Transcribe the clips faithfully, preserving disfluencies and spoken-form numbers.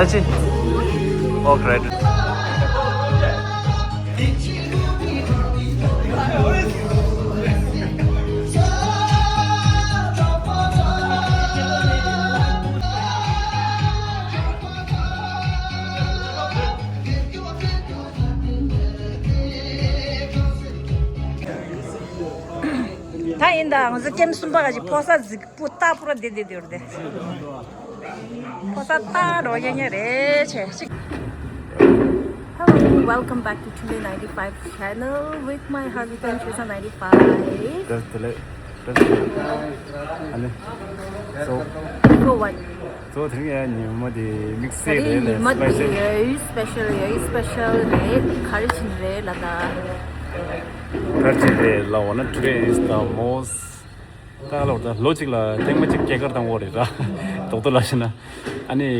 That's it. Oh, great. ད་ཡིན་ད་ང་ཚོ་ཀེམ་གསུམ་པ་ག་ཅིག་ཕོ་གསར་གཟིགས་པོ་ལྟ་ཕོ་ར་བདེ་བདེ་བདེ་བར་བདེ། ཕོ་གསར་ལྟ་རོགས་ཉན་ཉན་རེད་ཆེ་ཞིག Hello, welcome back to Chule ninety-five channel with my husband, Chulsa ninety-five. Press delete. Press delete. ཨ་ནི། So, So what? So དེ་རིང་ཡང་ཉི་མ་དེ་དམིགས་བསལ་རེད་ལས། ཉི་མ་དེ་special. ཡོད་special, ཡོད་special རེད། ག་རེ་བྱིན་རེད་ལ་ད། ག་རེ་བྱིན་རེད་ལ་འོ་ན། Today is the most. ད་ལོ་ད་ལོ་གཅིག་ལ་ཐེངས་མ་གཅིག་སྐྱེས་སྐར་བཏང་བ་རེད་ར། རྡོག་རྡོག་ལ་བྱས་ན། ཨ་ནི།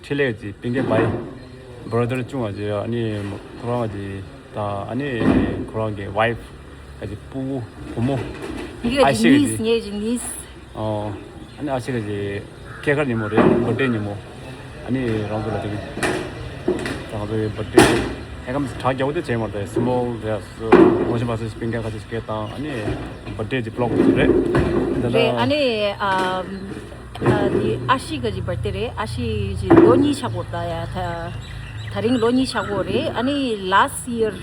འཕྲིན་ལས་ཀྱི་སྤུན་ཀྱག་བའི་brother ཆུང་བ་ཅིག་ཨ་ནི་ཁོ་རང་གི་ད་ཨ་ནི་ཁོ་རང་གི་wife ག་ཅིག་ཕྲུ་གུ་བུ་མོ། ངའི་ཨ་ཅིག་ཅིག་niece, ངའི་ཅིག་niece. ཨོ། ཨ་ནི་ཨ་ཅིག་ག་ཅིག་སྐྱེས་སྐར་ཉིན་མོ་རེད། birthday ཉིན་མོ། ཨ་ནི་རང་ཚོ་ལ་དེ་ད་ང་ཚོ་གི་birthday ཧེ་གམ་གྲ་རྒྱག་པོ་དེ་བྱས་མ་རེད། small རེད། ངོ་ཤེས་མ་ཤེས་སྤུན་ཀྱག་ག་ཅིག་སྐད་བཏང་ཨ་ནི་birthday གི་vlog རེད། འདི་ལ་རེད། ཨ་ནི་ཨ། ཨ་འདི་ཨ་ཤི་གི་ཅིག་birthday རེད། ཨ་ཤི་ཅིག་ལོ་གཉིས་ཆགས་པོ་ད་ཡ་ད་ད་རིང་ལོ་གཉིས་ཆགས་པོ་རེད། ཨ་ནི་last year,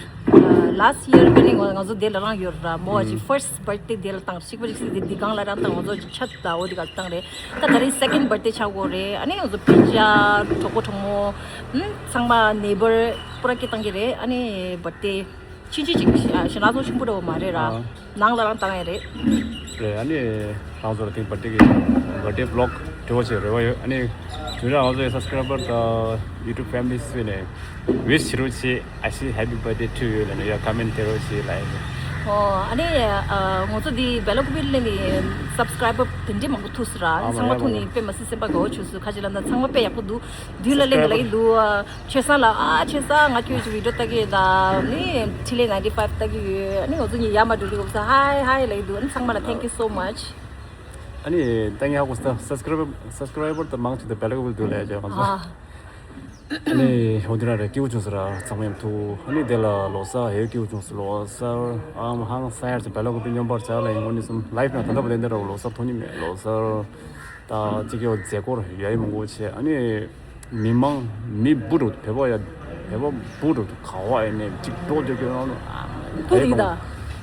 last year གི་ནི་ང་ང་ཚོ་དེ་ལ་རང་ཡོད་ར་མོ་ཨ་ཅིག་first birthday དེ་ལ་བཏང་ཞིག་པ་ཅིག་སི་དེ་འདི་གང་ལ་རང་བཏང་ང་ཚོ་ཅིག་ཆད་ད་འོ་དེ་ག་བཏང་རེད། ད་ད་རིང་second birthday ཆགས་པོ་རེད། ཨ་ནི་ང་ཚོ་སྤུན་ཀྱག་གྲོགས་པོ་གྲོགས་མོ་ཚང་མ་neighbor པུ་ར་སྐད་བཏང་གི་རེད། ཨ་ནི་birthday ཆུང་ཆུང་ཅིག་ཞེ་ན་ཚོ་ཆེན་པོ་འདྲ་བོ་མ་རེད་ར། ཨ། ནང་ལ་རང་བཏང་ཡ་རེད། རེད། ཨ་ནི་རང་ཚོ་ལ་དེ་birthday གི་birthday vlog འབྲེལ་བ་བྱེད་རེ་བ་ཡོད། ཨ་ནི་དུས་རང་ང་ཚོའི་subscriber དང་YouTube family སུ་ནས་wish བྱེད་རོགས་བྱེད། ཨ་ཤི་happy birthday to you ལབ་ནས་ཡ་comment དེ་རོགས་བྱེད་ལབ་ཡ། ཨོ་ཨ་ནི་ང་ཚོ་འདི་བེ་ལོ་ཀུ་པི་ལ་ནི་subscriber དེ་འདྲས་མང་པོ་ཐུག་སོང་ར། ཨ་ནི་ཚང་མ་ཐུག་ནི་དཔེ་མ་སྲིད་སེམས་པ་དགའ་བོ་བྱུང་སོང་། ཁ་ཅིག་ལ་ན་ཚང་མ་དཔེ་ཡག་པོ་འདུག་དུས་ལ་ལེན་གི་ལ་ཡི་འདུག་ཆོས་ས་ལ་ཨ་ཆོས་ས་ང་ཁྱོད་ཀྱི་video ལྟ་གི་ད་ནི་འཕྲིན་ལས་ninety five ལྟ་གི་ཡོད། ནི་ང་ཚོ་གཉིས་ཡ་མ་འགྲོ་གི་འོབ་ས་hi hi ལ་ཡི་འདུག་ནི་ཚང་མ་ལ thank you so much། ཨ་ནི་ད་ངས་ཧ་གོ་ས་subscriber subscriber ད་མང་ཆེ་ད་བེ་ལོ་ཀུ་པི་འདུག་ལས་ཅེས་ང་ཚོ། ཨ་ནི་ཧོ་དི་ར་རེ་སྐྱིད་པོ་བྱུང་ས་ར་ཚང་མ་ཡང་ཐུག་ཨ་ནི་དེ་ལ་ལོ་གསར་ཧེ་སྐྱིད་པོ་བྱུང་ས། ལོ་གསར་ཨམ་ཧང་སང་ཡར་ཚེ་བེ་ལོ་ཀུ་པི་སྙོམས་པར་བྱ་ལ་ཡིན་ངོ་ནི་སུམ་live ན་ད་ལྟ་བ་ལེན་དེ་ར་ལོ་གསར་ཐོག་ཉིན་མེད་ལོ་གསར། ད་གཅིག་ཡོད་མཛད་སྒོར་ཡ་ཡི་མང་པོ་བྱས། ཨ་ནི་མི་མང་མི་འབུ་རུ་བོད་པ་ཡ་བོད་པ་འབུ་རུ་ག་བ་ཡ་ནས་གཅིག་འགྲོ་རྒྱུ་གྱོན་ནོ་ཨ་ཐུག་དེ་ད་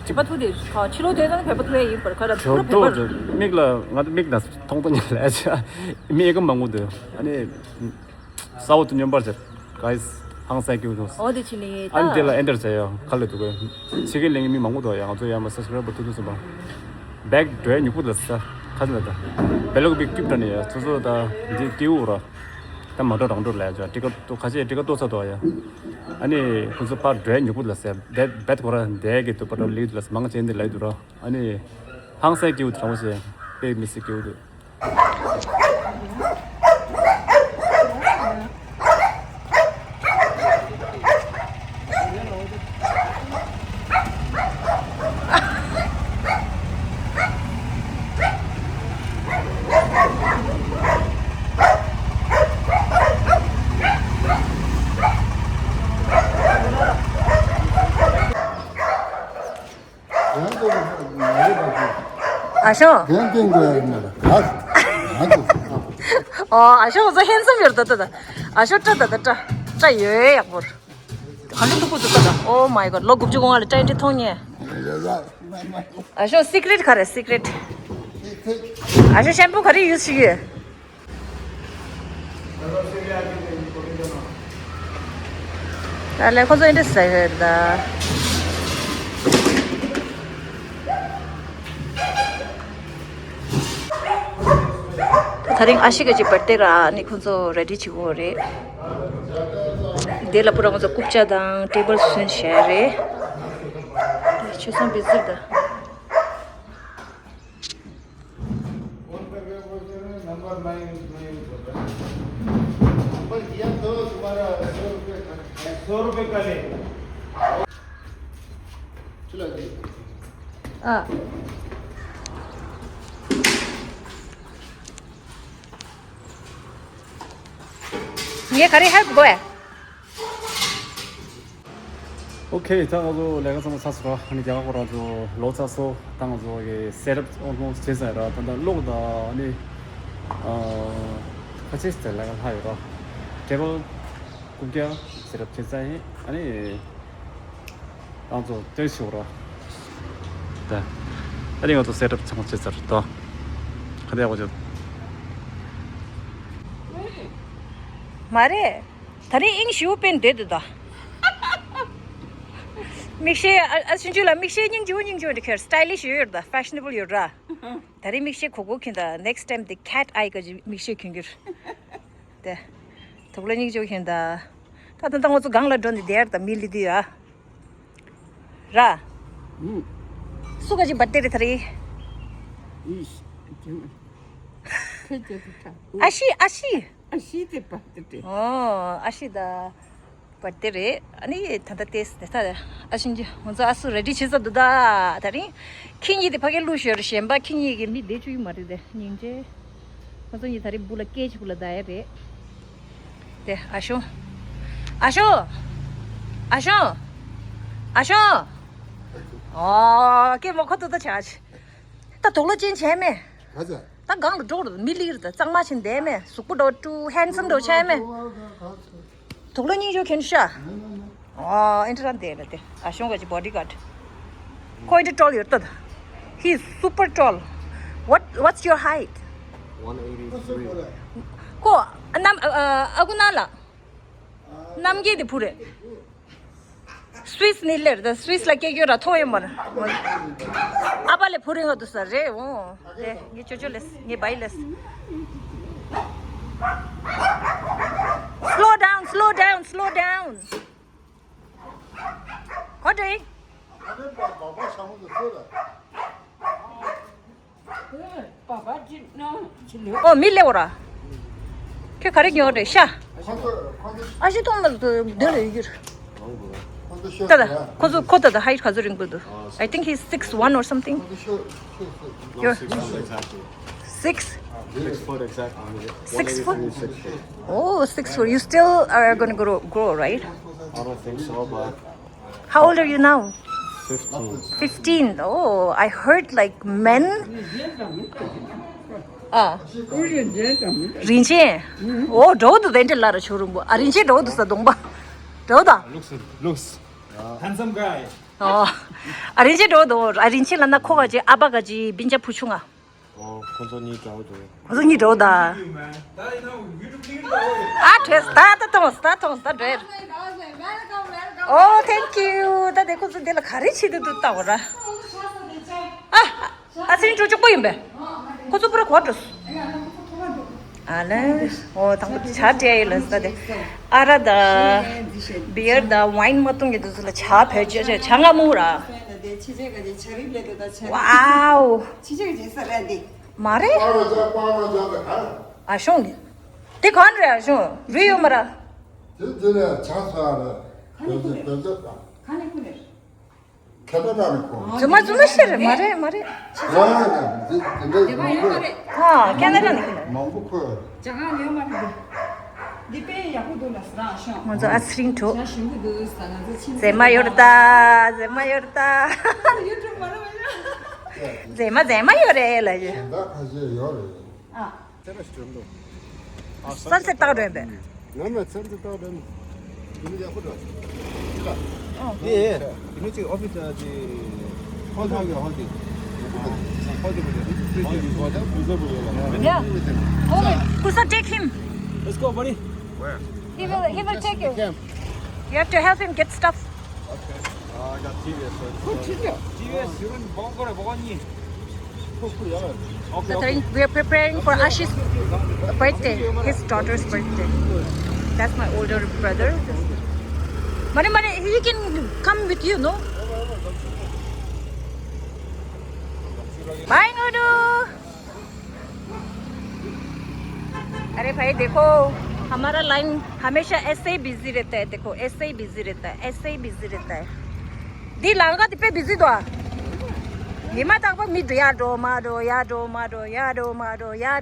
བྱེད་པ་ཐུག་དེ་ཁ་ཕྱི་ལོ་དེ་ཙམ་བོད་པ་ཐུག་ཡ་ཡིན་པར་ཁ་ལ་ཐུག་ར་བོད་པ་མིག་ལ་ང་ཚོ་མིག་ན་མཐོང་ཐོང་ཉལ་ལ་ཡ་ཆ་མི་ཨེ་ཀ་མང་པོ་འདུག་ཨ་ནི་ས་འོག་ཏུ་སྙོམས་པར་བྱས། guys ཧང་སང་སྐྱིད་པོ་བྱུང་། འོ་དེ་ཕྱི་ནས་ཨ་ནི་དེ་ལ་ད་ཨེན་ཊར་བྱས་ཡ་ཁ་ལ་འདུག་གས་ཕྱི་རྒྱལ་གླེང་མི་མང་པོ་འདུག་ཡ་ང་ཚོ་ཡ་མ་subscriber ཐུག་ཐུག་སོང་པ། བེག་འགྲོའི་མྱུག་པོ་ལ་ཟ། ཁ་ཟ་ལ་ད། བེ་ལོག་པི་ཀིབ་ད་ནི་ཡ་སོ་སོ་ད་འདི་ཀིའུ་ར། ད་མ་འགྲོ་རང་འགྲོ་ལ་ཡ་ཅོ་ཏི་ཀ་ཏོ་ཁ་ཆེ་ཏི་ཀ་ཏོ་ཚ་ཏོ་ཡ། ཨ་ནི་ཁོ་ཚོ་པར་འགྲོའི་མྱུག་པོ་ལ་ཟ་བེད་བེད་ཁོ་ར་འདས་གི་ཏོ་པ་ཏོ་ལི་ལ་མང་ཆེན་འདི་ལ་འདུག་ར། ཨ་ནི་ཧང་སའི་ཀིའུ་དྲང་བོ་ཞེ་པེ་མི་སི་ཀིའུ་འདུག་ཨ་ཤོ། ཨོ་ཨ་ཤོ་ཁོ་ཚོ་ཧེན་སམ་ཡོད་ད་ད་ད། ཨ་ཤོ་སྐྲ་ད་ད་སྐྲ་སྐྲ་ཡོད་ཡག་པོར། ག་འདྲ་སྡུག་པོ་འདུག་ད་ད། Oh my God ལོ་དགུ་བཅུ་གོ་ལྔ་ལ་སྐྲ་འདི་མཐོང་ཉེ། ཨ་ཤོ་སི་ཀྲེ་ཊི་ག་རེ་སི་ཀྲེ་ཊི། ཨ་ཤོ་ཤེམ་པུ་ག་རེ་ཡུ་སི་བྱེད་ཀྱི་ཡོད། ད་ལས་ཁོ་ཚོ་ཨེ་འདྲ་ཟེར་ཡོད་ད། ད་རིང་ཨ་ཤི་ཀ་ཅི་བར་ཏེ་ར་ནི་ཁོ་ཚོ་རེ་ཌི་བྱེད་དགོས་རེད། དེ་ལ་པུ་ར་ཁོ་ཚོ་རྐུབ་ཀྱག་དང་ཊེ་བལ་སོན་བྱས་རེད། ཆོས་སོང་བི་ཟིར་ད། फोन करके बोलते हैं, नंबर नहीं, नहीं होता। नंबर किया तो तुम्हारा सौ रुपये का, सौ रुपये का ले। चलो जी। ཨ། ངས་ག་རེ་ཧེལཔ་དགོས། ཨོ་ཁེ། ད་ང་ཚོ་ལས་ཀ་ཚང་མ་ཚར་སོང་ར། ཨ་ནི་རྒྱ་གར་ཁོ་རང་ཚོ་ལོག་ཚར་སོང་། ད་ང་ཚོ་གི་སེ་ཊབ་ཨོལ་མོ་སི་བྱས་ཚར་ར། ད་ད་གློག་དང་ཨ་ནི་ཨ་ཁ་ཆེ་ཟེར་ལས་ཀ་ལྷག་ཡོད་ར། ཊེ་བལ་རྐུབ་བཀྱག་སེ་ཊབ་བྱས་ཚར་ཡིན། ཨ་ནི་ང་ཚོ་སྟོན་ཞུ་ར། ད་ཨ་ནི་ང་ཚོ་སེ་ཊབ་ཚང་མ་བྱས་ཚར་ད། ཁ་བདེ་ཡག་པོ་བྱས། མ་རེད། ད་རེས་དབྱིངས་ཞུ་པན་བསྡད་འདུག་ད། མིག་ཤེལ་ཨ་ཨ་ཆུང་ཆུང་ལ་མིག་ཤེལ་སྙིང་རྗེ་པོ་སྙིང་རྗེ་པོ་འདྲ་ཁྱེར། སི་ཊའི་ལིཤ་ཡོད་ཡོད་ད། ཕེ་ཤ་ནེ་བལ་ཡོད་ར། ད་རེས་མིག་ཤེལ་གོ་གོ་ཁྱེར་ད། ནེག་སི་ཊའིམ་དེ་ཁེ་ཊི་ཨའི་ག་ཅིག་མིག་ཤེལ་གྱོན་གྱི་རེད། དེ་དུག་ལ་སྙིང་རྗེ་པོ་ཁྱེར་ད། ད་ད་ད་ང་ཚོ་སྒང་ལ་འགྲོ་ནས་བསྡད་ཡ་རེད་ད། མི་ལི་དུ་ཡ། ར། ཨུ། སུ་ག་ཅིག་བར་ཐི་ཌེ་རེད་ད་རེས། ཨིཤ། ཁྱེད་ཀྱི་ཁྱེད་ཀྱི་ཁ། ཨ་ཤི་ཨ་ཤི། ཨ་ཤི་དེ་བར་ཐི་ཌེ་རེད། ཨོ་ཨ་ཤི་ད་བར་ཐི་ཌེ་རེད། ཨ་ནི་ད་ལྟ་ཏེས་དེ་ད་ཨ་ཤི་ང་ཚོ་ཨ་སུ་རེ་ཌི་བྱེད་ས་འདུག་ད། ད་རིང་ཁྱེད་གཉིས་དེ་ཕ་གིར་བླུགས་ཞོར་གཞན་པ་ཁྱེད་གཉིས་ཀྱི་མི་བསྡད་བཅུག་གི་མ་རེད་དེ། སྙིང་རྗེ། ང་ཚོ་གཉིས་ད་རེས་སྦུག་ལ་སྐད་ཅིག་སྦུག་ལ་བསྡད་ཡ་རེད། དེ་ཨ་ཤོ། ཨ་ཤོ། ཨ་ཤོ། ཨ་ཤོ། ཨོ་ཀེ་མོ་ཁོ་ཏོ་ཏོ་ཆ་ཆ། ད་དུག་ལོག་ཅན་བྱས་མེད། ག་ཚ། ད་སྒང་ལ་འགྲོ་རུ་མི་ལིར་ད་གཙང་མ་ཆེན་བསྡད་མེད། གཟུགས་པོ་འགྲོ་ཀྲུ་ཧན་སམ་འགྲོ་བྱས་མེད། དུག་ལོག་སྙིང་རྗེ་ཁྱེར་ཤ། ཨོ་ཨེ་འདྲ་རང་བསྡད་ལ་དེ་ཨ་ཤོང་ག་ཅི་བོ་ཌི་གཱཌ། ཁོ་ཨེ་འདྲ་ཊོལ་ཡོད་ད། He is super tall. What, what's your height? One eighty-three. ཁོ་ཨ་ནམ་ཨ་ཨ་ཨ་ཁུ་ན་ལ། ནམ་རྒྱུན་དེ་བུ་རེད། སུད་སི་ནས་སླེབས་ད། སུད་སི་ལ་སྐྱེས་ཡོད་ར། མཐོང་ཡོད་མ་ར། ཨ་ཕ་ལས་བུ་རིང་བ་འདུག་ས་རེད། འོ་དེ་ངའི་ཅོ་ཅོ་ལས་ངའི་བའི་ལས། Slow down, slow down, slow down. གོ་འདྲི། ཨོ་མི་སླེབས་འོ་ར། ཁྱོད་ག་རེ་ཉོ་རེད་ཤ། ཨ་ཤི་ཐོང་ལ་འདོད་ལ་ཡོད་རྒྱུར། ད་ད་ཁོ་ཚོ་ཁོ་ད་ད་height ག་ཚོད་རིང་པོ་འདུག I think he's six one or something. You're six? Six foot exactly. Six foot? Oh, six foot. You still are gonna grow, grow, right? I don't think so, but How old are you now? Fifteen. Fifteen. Oh, I heard like men. ཨ། རིན་ཆེན། ཨོ་འགྲོ་འདུག་དེ་འདྲ་ལ་ར་ཆོ་རུང་པོ། ཨ་རིན་ཆེན་འགྲོ་འདུག་ས་གདོང་པ། འགྲོ་ད། Looks, looks. Handsome guy. ཨོ། ཨ་རིན་ཆེན་འགྲོ་འདུག་ཨ་རིན་ཆེན་ལ་ན་ཁོ་ག་ཅི་ཨ་པ་ག་ཅི་སྤུན་ཆ་བུ་ཆུང་ང་། ཨོ་ཁོ་ཚོ་གཉིས་འདྲ་བོ་འདུག་ཁོ་ཚོ་གཉིས་འདྲ་བོ་ད། ཨ་བྲོས་ད་ད་ཐོངས་ད་ཐོངས་ད་བྲོས། ཨོ་thank you. ད་དེ་ཁོ་ཚོ་འདི་ལ་ག་རེ་བྱེད་དུ་འདུག་ལྟ་བ་ར། ཨ་ཨ་ཚེ་རིང་གྲོ་ཅོག་པོ་ཡིན་པས། ཁོ་ཚོ་པུ་ར་གོ་འགྲོ་སོང་། ཨ་ལེ། ཨོ་དང་པོ་ཇ་སྤྲད་ཡོད་ལ་ས་དེ། ཨ་ར་ད། བི་ཡར་ད་ཝའིན་མ་བཏུང་གི་འདུག་ཚུལ་ལ་ཇ་བོད་ཇ་ཇ་ཇ་ང་མུ་ར། ཝའོ། མ་རེད། ཨ་ཤོང་གི། དེ་གང་རེད་ཨ་ཤོང་། རུས་ཡོད་མ་ར། དེ་དེ་ལས་ཇ་ཟ་ར། བོད་ཇ་བོད་ཇ་དང་། ཁ་ནས་ཁུ་ནས། ཁ་ན་ཁ་ནས་ཁོ། རྫུན་མ་རྫུན་མ་བཤད་རེད། མ་རེད་མ་རེད། ཡ་ཡ་ཡ། འདི་འདི་འདྲ་མང་པོ། ཧ་ཁེ་ན་ཌ་ནས་ཁེ་ན་ཌ། མང་པོ་ཁོ། ཇ་ཁང་ལེའུ་མ་རེད། འདི་དཔེ་ཡག་པོ་འདུག་ལ་ཟ་ཤོག་ང་ཚོ་ཨ་ཚེ་རིང་གྲོ། ཇ་ཞིམ་པོ་འདུག་ཟ། ང་ཚོ་ཁྱིམ་མཛེས་མ་ཡོད་རེད་ད། མཛེས་མ་ཡོད་རེད་ད། ཡུ་ཊུབ་མ་རེད་མ་རེད། མཛེས་མ་མཛེས་མ་ཡོད་རེད་ལ་ཡོད། ད་ཁ་ཤས་ཡོད་རེད། ཨ། སན་སེཊ་ལྟ་ག་འགྲོ་ཡིན་པས། ང་ལ་སན་སེཊ་ལྟ་ག་འགྲོ་ཡིན། ཡིན་ཡག་པོ་འགྲོ། ཅི་ལ། ཨོ། ཡེ་ཡེ། ཡིན་ཅིག་ཨོ་ཕི་སི་ཅི། ཧོལ་དེ་ཧོལ་དེ། ཧོལ་དེ་ཧོལ་དེ། Yeah. Oh, Kusa, take him. Let's go, buddy. Where? He will, he will take you. You have to help him get stuff. Okay. Uh, I got T V S. Good T V S. T V S, you don't bong kore bong ni. So, we are preparing for Ashi's birthday, his daughter's birthday. That's my older brother. Mane, mane, he can come with you, no? Bye, Ngodu. अरे भाई देखो, हमारा लाइन हमेशा ऐसे ही बिजी रहता है। देखो, ऐसे ही बिजी रहता है, ऐसे ही बिजी रहता है। འདི་ལམ་ཁ་འདི་དཔེ་བི་ཛི་འདུག་ཨ། ཉི་མ་རྟག་པར་མི་འདུག་ཡར་འགྲོ་མར་འགྲོ་ཡར་འགྲོ་མར་འགྲོ་ཡར་འགྲོ་མར་འགྲོ་ཡར་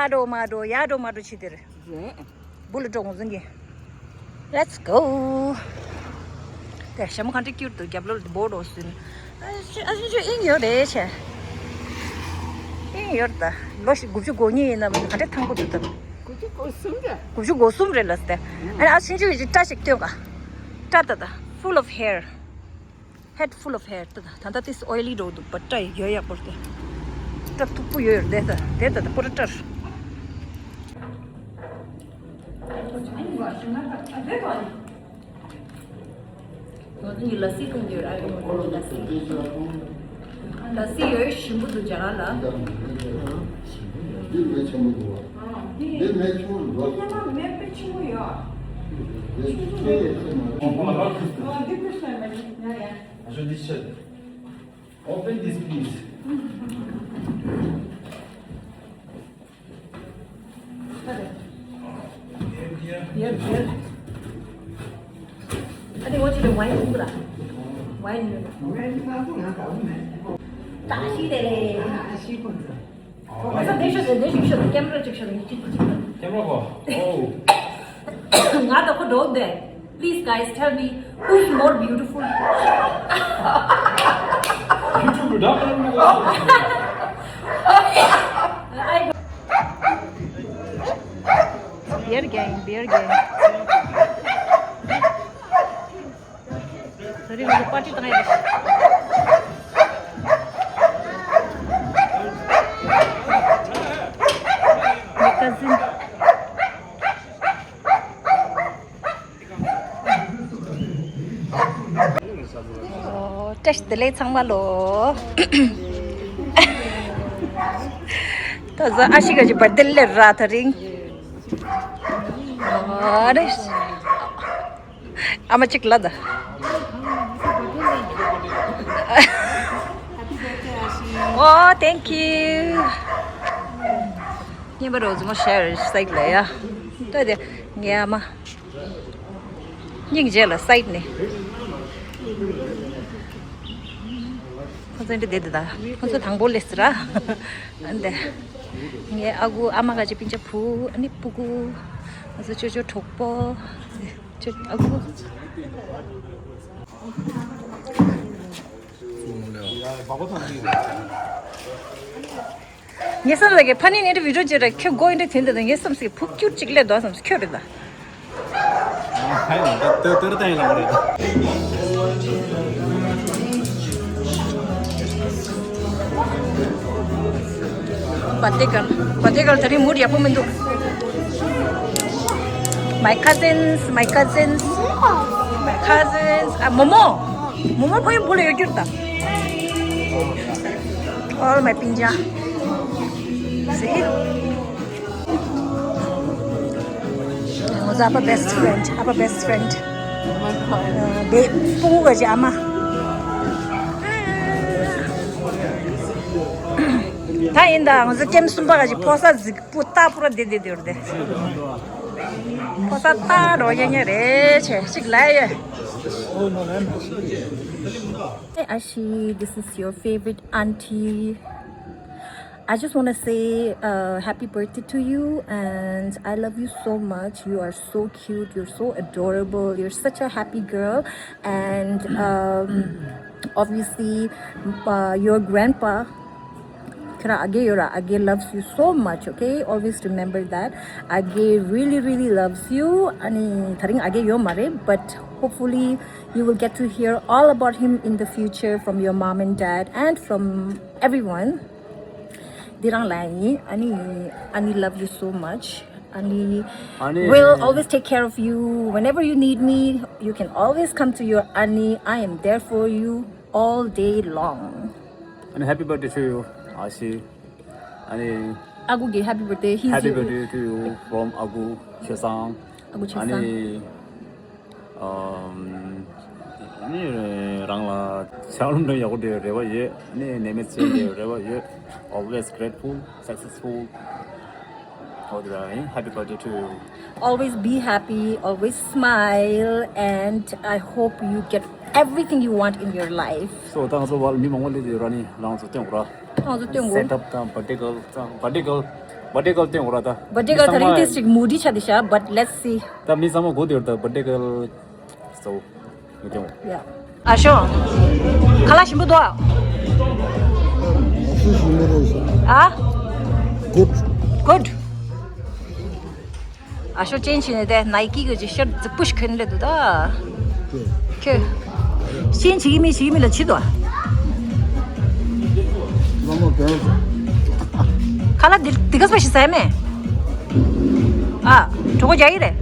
འགྲོ་མར་འགྲོ་ཡར་འགྲོ་མར་འགྲོ་བྱེད་དེ་རེད། རེད། བུ་ལ་འགྲོ་ངོ་ཟིན་གི། Let's go. དེ་ཞྭ་མོ་ག་འདྲ་སྐྱུར་འདུག་རྒྱབ་ལོགས་ལ་འབོ་འགྲོ་ཟིན། ཨ་ཤི་ཨ་ཤི་ཤི་ཨིན་ཡོད་རེད་ཆེ། ཨིན་ཡོད་ད། ལོ་ཞིག་དགུ་བཅུ་གོ་གཉིས་ཡིན་ན་ག་འདྲ་ཐང་པོ་འདུག་ད། དགུ་བཅུ་གོ་གསུམ་རེད། དགུ་བཅུ་གོ་གསུམ་རེད་ལ་སྟེ། ཨ་ནི་ཨ་ཤི་ཤི་ཡི་སྐྲ་ཞིག་སྟོན་ག། སྐྲ་ད་ད། Full of hair. Head full of hair. ད་ད་ད་ད་ཏིས་oily འགྲོ་འདུག་པ། སྐྲ་ཡོད་ཡག་པོ་རེད། སྐྲ་མཐུག་པོ་ཡོད་རེད། ད་ད་ད་པོ་ར་སྐྲ། ང་ཚོ་ནི་ལ་སི་འཐུང་རྒྱུ་ར་ཡོང་། ལ་སི། ལ་སི་ཡོད་ཞིམ་པོ་འདུག་རྒྱ་གར་ལ། འདི་མེད་ཆེན་པོ་འདུག་བ། འདི་མེད་ཆེན་པོ་འདུག་བ། མེད་པའི་ཆེན་པོ་ཡོད། འདི་ཆེན་པོ་ཡོད། འདི་ཁུ་སོན་མ་ཡིན་ཡ་ཡ། Open this, please. Here, here. I think what you do, wine, wine. Wine, wine. ཨ་ས་དེ་ཤོད་དེ་དེ་ཤོད་ཤོད། ཀེམ་ར་ཅིག་ཤོད་དེ་ཅིག་ཅིག་ཅིག། ཀེམ་ར་གོ། ཨོ། ང་ད་ཁོ་འགྲོ་དེ། Please guys, tell me who is more beautiful? YouTube ལ་ད་ཁོ་ནོ། I go. Beer gang, beer gang. ད་རིང་ང་ཚོ་པར་ཊི་བཏང་ཡ་རེད། ངའི་ཀ་ཟིན། ཨོ། བཀྲ་ཤིས་བདེ་ལེགས་ཚང་མ་ལོ། ད་གཟོད་ཨ་ཤི་ཀ་གི་བར་ཐི་ཌེ་སླེབས་ར་ད་རིང་། ཨ་རེ། ཨ་མ་གཅིག་ལ་ད། Oh, thank you. ཉིན་པ་རོ་ཟུ་མོ་ཤེར་སའིད་ལ་ཡ། ལྟོས་དེ། ངའི་ཨ་མ། སྙིང་རྗེ་ལ་སའིད་ནས། ཁོ་ཚོ་འདི་བསྡད་འདུག་ད། ཁོ་ཚོ་དང་པོ་སླེབས་ར། ཨ་འདི། ངའི་ཨ་ཁུ་ཨ་མ་ག་ཅི་སྤུན་ཆ་བུ། ཨ་ནི་སྤུ་གུ། ང་ཚོ་ཅོ་ཅོ་གྲོགས་པོ། ཅོ་ཨ་ཁུ། ངའི་བསམ་ལ་གི་ཕ་ནི་ནི་འདྲ་བི་ཌིའོ་ཅིག་ར་ཁྱོད་མགོ་ཡིན་འདྲ་དེ་འདྲ་དང་ངའི་བསམ་སི་བུ་ཁྱུར་ཅིག་སླེབས་འདུག་བསམ་སི་ཁྱོད་རེད་ད། ཧའི་ལ་ད་ཏོ་ཏོ་ར་ཏང་ཡིན་ལ་མ་རེད། བ་ཏི་ཀལ། བ་ཏི་ཀལ་ད་རིང་མུར་ཡག་པོ་མི་འདུག My cousins, my cousins, my cousins. ཨ་མོ་མོ། མོ་མོ་ཕ་ཡུལ་བུ་ལ་ཡོད་རྒྱུར་ད། All my སྤུན་ཆ། See? ང་ཚོ་ཨ་ཕ་best friend, ཨ་ཕ་best friend. ཨ་བེ་སྤུ་གུ་ག་ཅི་ཨ་མ། ད་ཡིན་ད་ང་ཚོ་ཀེམ་གསུམ་པ་ག་ཅི་ཕོ་གསར་གཟིགས་པོ་ལྟ་བུ་ར་བདེ་བདེ་བདེ་བདེ། ཕོ་གསར་ལྟ་རོགས་ཡ་ཉེ་རེད་ཆེ་ཞིག་ལ་ཡོད། Hey Ashi, this is your favorite auntie. I just want to say uh, happy birthday to you, and I love you so much. You are so cute, you're so adorable, you're such a happy girl, and um, obviously, uh, your grandpa, Kara Age Yora Age loves you so much, okay? Always remember that. Age really, really loves you. Ani Taring Age Yomare, but hopefully you will get to hear all about him in the future from your mom and dad and from everyone. Dirang Lai, Ani, Ani love you so much. Ani will always take care of you. Whenever you need me, you can always come to your Ani. I am there for you all day long. And happy birthday to you, Ashi. And Agu ge happy birthday. He's happy birthday to you from Agu Chesang. Agu Chesang. And ཨམ། ནི་རང་ལ་ཆང་རུམ་དང་ཡག་པོ་འདྲ་རེ་བ་ཡོད། ནི་ནད་མེད་ཚེ་འདི་རེ་བ་ཡོད། Always grateful, successful. ཨོ་དེ་ར་ཨེ། Happy birthday to you. Always be happy, always smile, and I hope you get everything you want in your life. So ད་ང་ཚོ་བར་མི་མང་པོ་སླེབས་ཡོད་ར། ནི་རང་ཚོ་སྟོན་དགོས་ར། ང་ཚོ་སྟོན་དགོས། Set up དང་birthday girl དང་birthday girl། བར་ཌེ་གལ་སྟོན་འོ་ར་ད། བར་ཌེ་གལ་ད་རིང་ཏིས་ཅིག་མུ་ཌི་ཆགས་དེ་ཤ། But let's see. ད་མི་ཚང་མ་གོ་དེར་ད་བར་ཌེ་གལ་སོ་མི་སྟོན། ཡ། ཨ་ཤོ། ཁ་ལག་ཞིམ་པོ་འདུག་ཨ། ཨ། Good. Good. ཨ་ཤོ་ཅན་ཆི་ནས་དེ་ནའི་ཀི་གི་ཅི་ཤར་ཛི་པུཤ་ཁན་ལེ་དུ་ད། ཁྱོད། ཤེན་ཆི་གི་མི་ཆི་གི་མི་ལ་ཆི་དུ། ཁ་ལ་དི་དི་ག་སྤ་ཤི་ཟ་མེ། ཨ། གྲོགས་པོ་རྒྱ་ཡིག་རེད།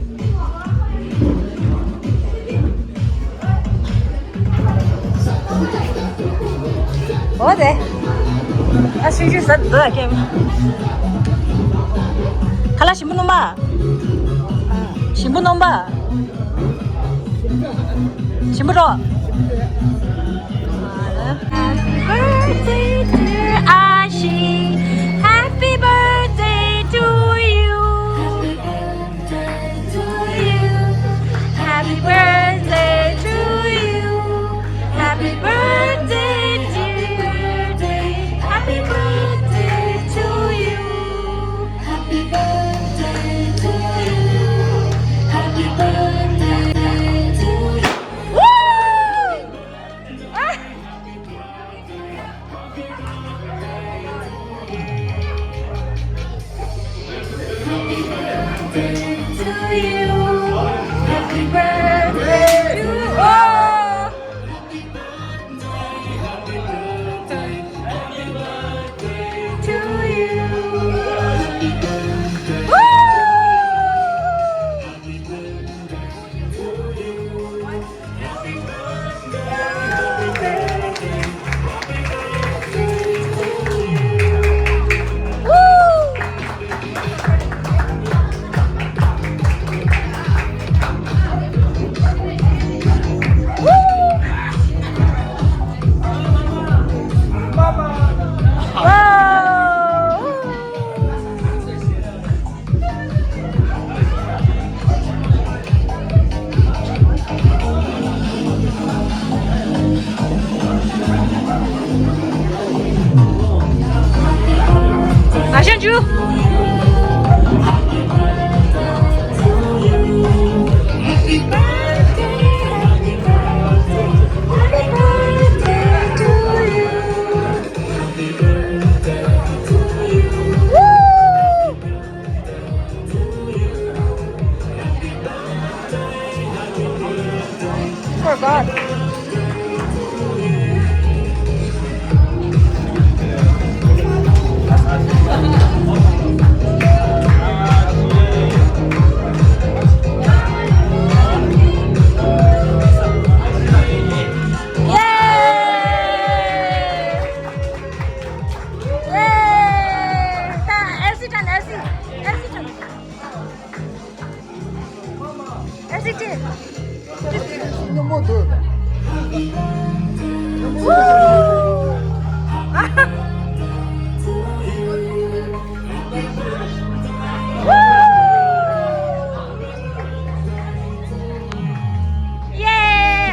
འོ་དེ། ཨ་སུན་ཆུ་ཟ་འདོད་ཀྱེ། ཁ་ལག་ཞིམ་པོ་སྣོམ་པ། ཞིམ་པོ་སྣོམ་པ། ཞིམ་པོ་རོ། Happy birthday, dear Ashi. Happy birthday to you. Happy birthday to you. Happy birthday, dear. Happy birthday to you. Happy birthday to you. Happy birthday to you. Woo! Forgot.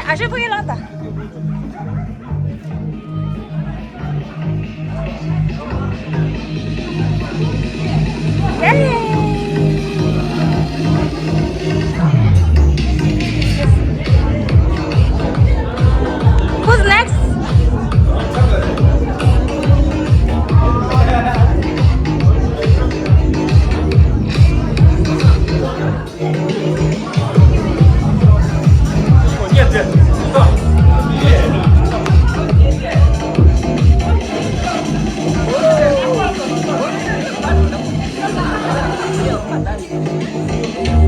ཨ་ཤོ་ཕ་གི་ལངས་དང་། Who's next?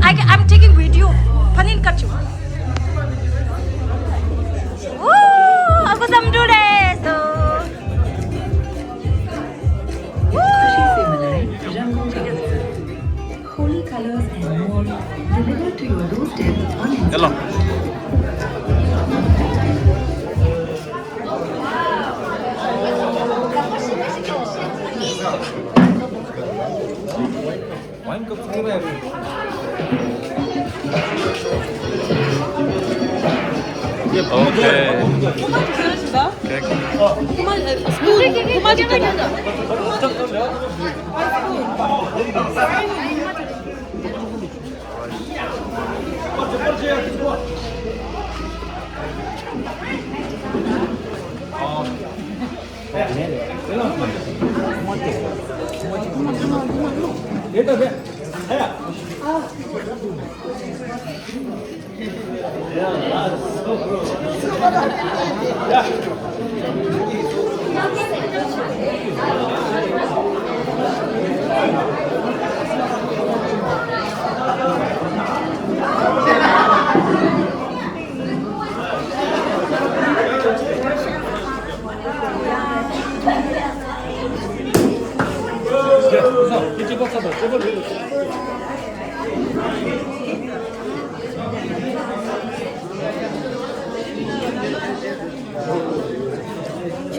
I, I'm taking video. Panin kachu. Woo! Aku samdule so. Woo! Holy colors and more delivered to your doorstep on Instagram. Hello. ཁྱེད་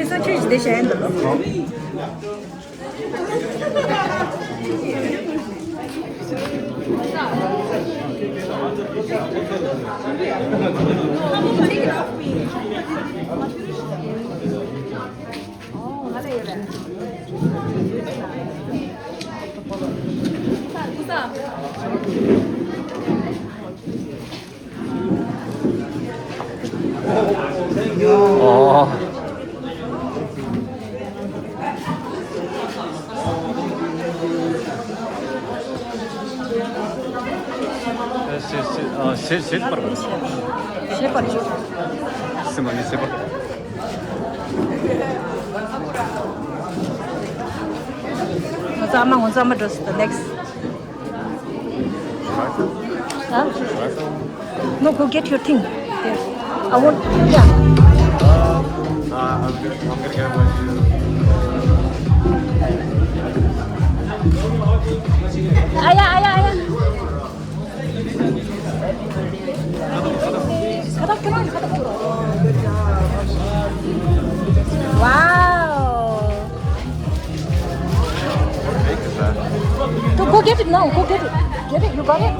ཚོ་ཁྱེད་ཀྱི་དེ་བྱས་འདུག་ང་ཚོ་ཨ་མ་ང་ཚོ་ཨ་མ་འགྲོ་སྲིད་དོ། Next. Huh? No, go get your thing. There. I want, yeah. Uh, I'm gonna, I'm gonna get my shoes. Aya, aya, aya. Wow. To go get it now. Go get it. Get it. You got it?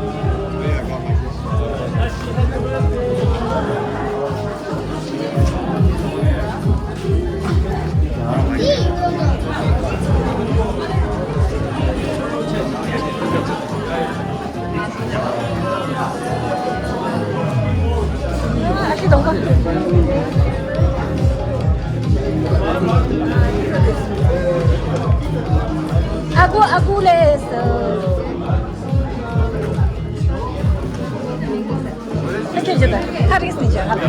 ཨ་ཁུ་ཨ་ཁུ་ལེས། ཨ་ཁུ་ཇི་ལྟར་ཧ་རིགས་ནི་ཇ་ཧ།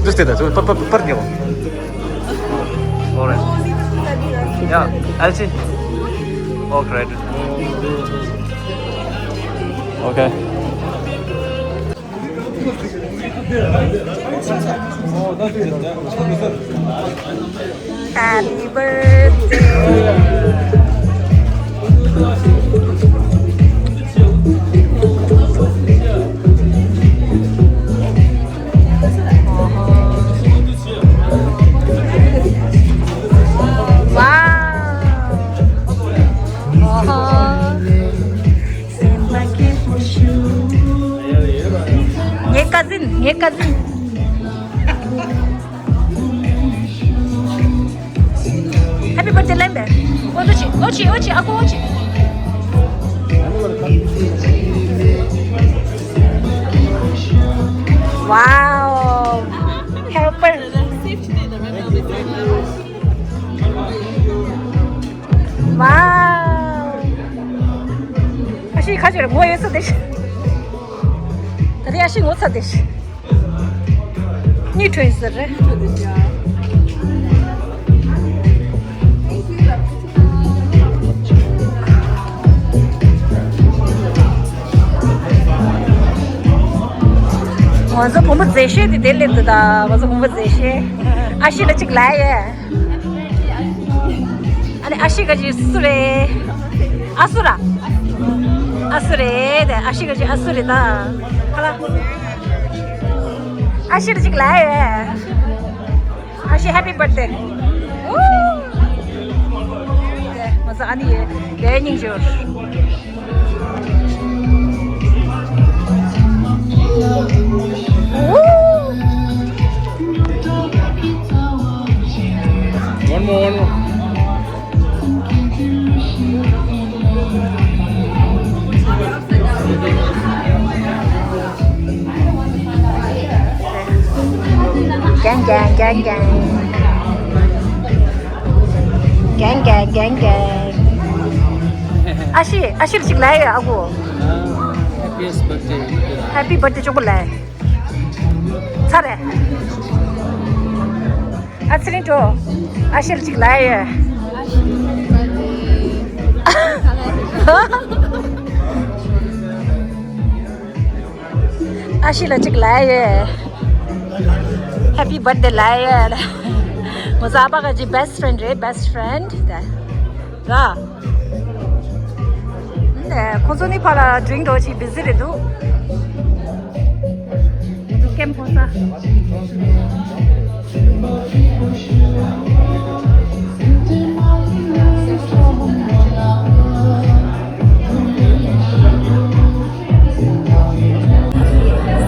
Just stay there. So, par, par, par, all right. Yeah, I'll see. Oh, great. Okay. Happy birthday. Wow. ངའི་ཀ་ཟིན། ངའི་ཀ་ཟིན། Happy birthday ལན་པས། ཨོ་ཅི་ཨོ་ཅི་ཨོ་ཅི་ཨ་ཁུ་ཨོ་ཅི། Wow. Helper. Wow. ཨ་ཤི་ཁ་ཆེ་ར་ངོ་ཡོད་ས་དེ་ཤི། ད་རེ་ཨ་ཤི་ངོ་ཚ་དེ་ཤི། གཉིད་ཁྲོས་ཟེར་རེད། ང་ཚོ་བུ་མོ་མཛེས་ཤོས་དེ་དེ་སླེབས་འདུག་ད་ང་ཚོ་བུ་མོ་མཛེས་ཤོས། ཨ་ཤི་ལ་གཅིག་ལབ་ཡས། ཨ་ནི་ཨ་ཤི་ག་ཅི་སུ་རེད། ཨ་སུ་ར། ཨ་སུ་རེད་དེ་ཨ་ཤི་ག་ཅི་ཨ་སུ་རེད་ད། ཧ་ལ། ཨ་ཤི་ལ་གཅིག་ལབ་ཡས། ཨ་ཤི་happy birthday. Woo. ཨ་ནི་ཡའི་སྙིང་རྗེ། One more, one more. Gang, gang, gang, gang. Gang, gang, gang, gang. ཨ་ཤི། ཨ་ཤི་ལ་ཅིག་ལབ་ཡ། ཨ་ཁུ། Happiest birthday. Happy birthday ཅོག་པོ་ལབ། ཚར་རེད། ཨ་ཚེ་རིང་འགྲོ། ཨ་ཤི་ལ་ཅིག་ལབ་ཡ། ཨ་ཤི་ལ་ཅིག་ལབ་ཡ། Happy birthday ལབ་ཡ། ངོ་ཚ་པ་ག་ཅི་best friend རེད། Best friend དེ་ར། ཁོང་ཚོ་ནི་ཕར་ལ་drink འགྲོ་ཅིག་busy རེད་འདུག་ཀེམ་ཕོ་ས།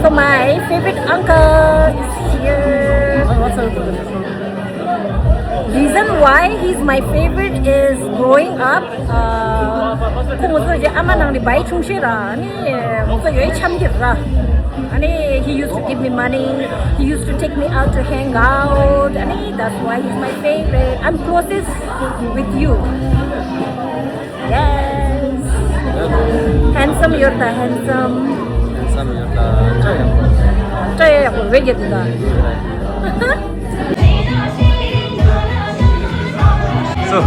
So my favorite uncle is here. Reason why he's my favorite is growing up, uh, ཁོང་ཚོ་ཨ་མ་ནང་ནས་བའི་ཆུང་ཤོས་ར། ཨ་ནི་ཁོང་ཚོ་ཡོད་འཆམ་གྱི་ར། ཨ་ནི་he used to give me money, he used to take me out to hang out. ཨ་ནི that's why he's my favorite. I'm closest with you. Yes. Handsome ཡོད་ད། Handsome. Handsome ཡོད་ད། སྐྲ་ཡག་པོ། སྐྲ་ཡག་པོ་བེད་རྒྱབ་འདུག་ད། So.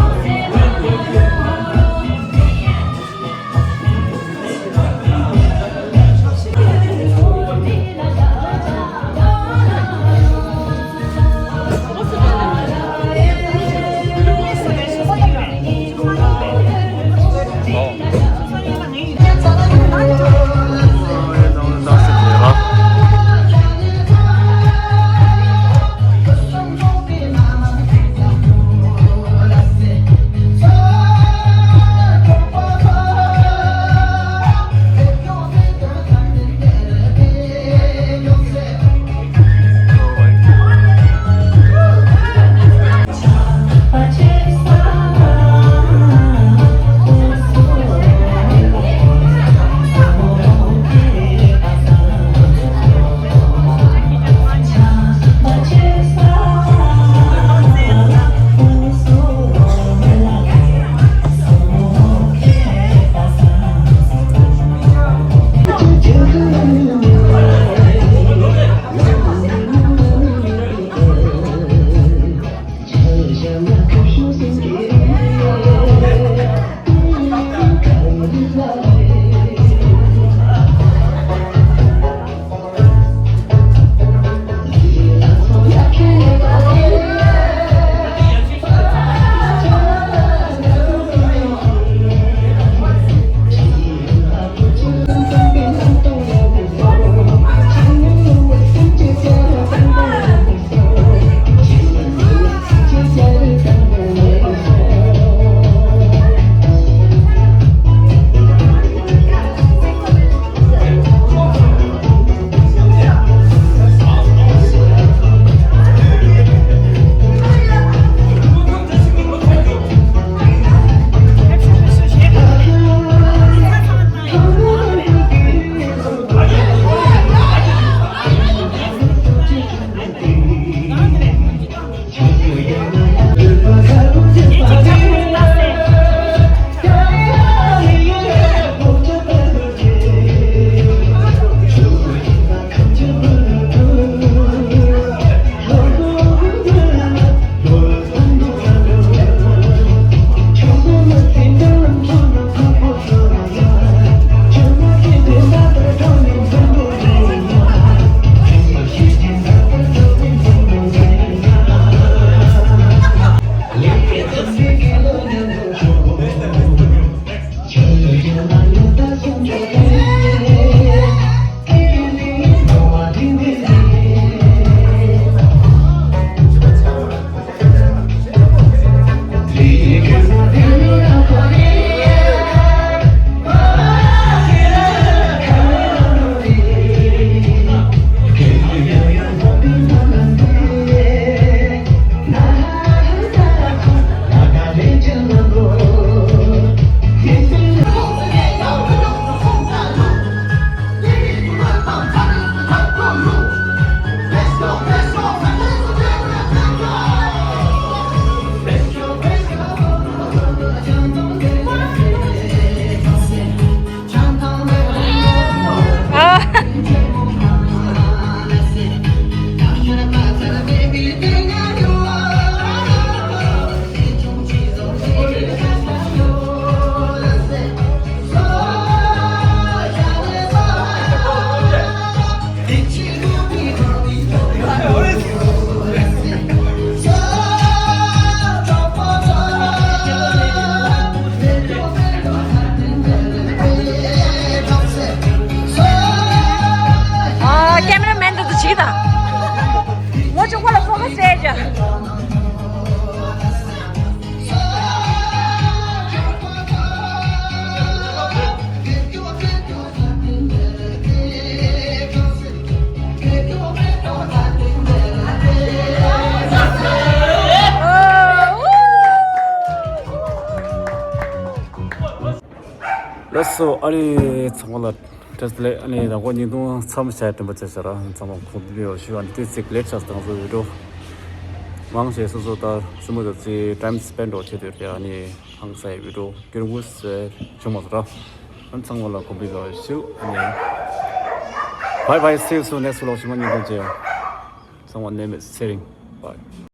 ལགས་སོ། ཨ་ནི་ཚང་མ་ལ་བཀྲ་ཤིས་བདེ་ལེགས། ཨ་ནི་ནང་ཁོ་ཉིན་ཐུང་མཚམས་བཞག་དྲན་པ་བྱས་ཤག་ར། ཚང་མ་གོམ་བགྲོད་ཞུ། ཨ་ནི་དེ་ཚིག་ལེགས་ཆགས་དང་སོ་བི་ཌིའོ་མང་ཆེ་སོ་སོ་ད་སེམས་པ་ད་ཚི་time spend་འགྲོ་བྱེད་དུས་རེད། ཨ་ནི་ཧང་སངས་བི་ཌིའོ་སྐྱོར་དགོས་ཟེར་བྱུང་མ་སོང་ར། ཨ་ནི་ཚང་མ་ལ་གོམ་བགྲོད་ཞུ། ཨ་ནི་bye bye, see you soon, next vlog ཞུ་མ་ཉིན་ཐུང་བྱས། ཚང་མ་ནད་མེད་ཚེ་རིང་། Bye.